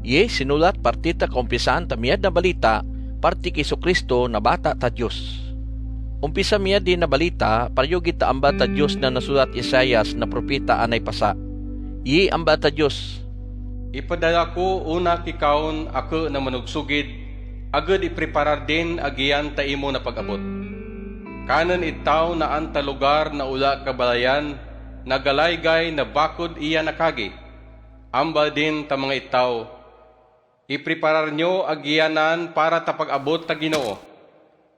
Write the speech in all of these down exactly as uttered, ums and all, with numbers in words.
Ye sinulat parti ta ka umpisaan ta miad na balita, parti ki Jesu Kristo na bata ta Dios. Umpisa miad di na balita, pariogi ta amba ta Dios na nasulat Isaias na propita anai pasa. Ye amba ta Dios. Ipadala ku una ki kaun aku na manugsugid, agud ipriparar din agian ta imu na pag-abut. Kanan itau na an ta lugar na ula kabalayan, na galaigai na bakud iya na kagi. Ambal din ta mga itau, ipriparar nyo agianan para ta pag-abut ta Ginoo.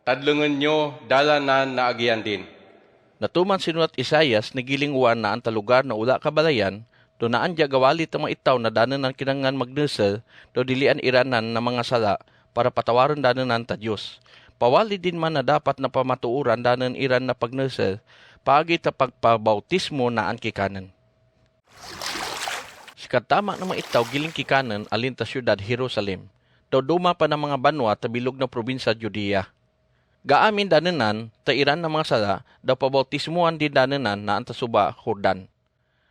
Tadlungun nyo dalanan na agian din. Na tuman sinulat Isaias na giling wan na an ta lugar na ula kabalayan, do na an ya gawali ta mga itau na danunan kinangan magnesel, do dilian iranan na mga sala, para patawarun danunan ta Dios. Pawali din man na dapat na pamatuuran danun iran na pagnesel, paagi ta pagpabautismo na an ki kanan. Sikatama na mga itau giling ki kanan alin ta siudad Jerusalem, do duma pa na mga banua ta bilog na probinsya Judea. Gaamin danunan ta iran na mga sala, do pabautismuan din danunan na an ta suba Jordan.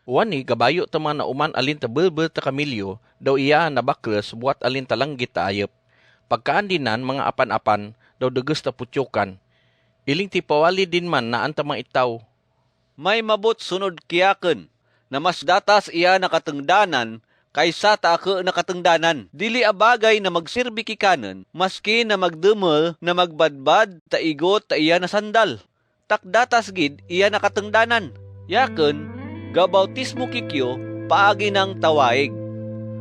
Wani gabayu ta man na uman alin ta bulbul ta kamilyo, do iya na bakles buat alin ta langgit ta ayup. Pagkaan dinan mga apan-apan, do deges ta putyokan. Iling ti pawali din man na an ta mga itau. Mai mabut sunud kiaken, na mas datas iya na katengdanan, kaisa ta aku na katengdanan. Dili abagai na magsirbi ki kanen, maski na magdemel na magbadbad ta igot ta iya na sandal. Tak datas gid iya na katengdanan. Yaken, gabautismo kikyo paagi nang tawaig.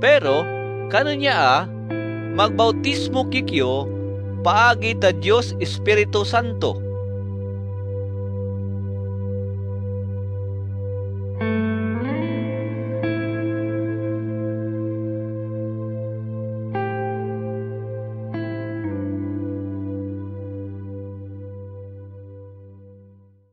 Pero, kanen ya a, magbautismo kikyo paagi ta Dios Espiritu Santo.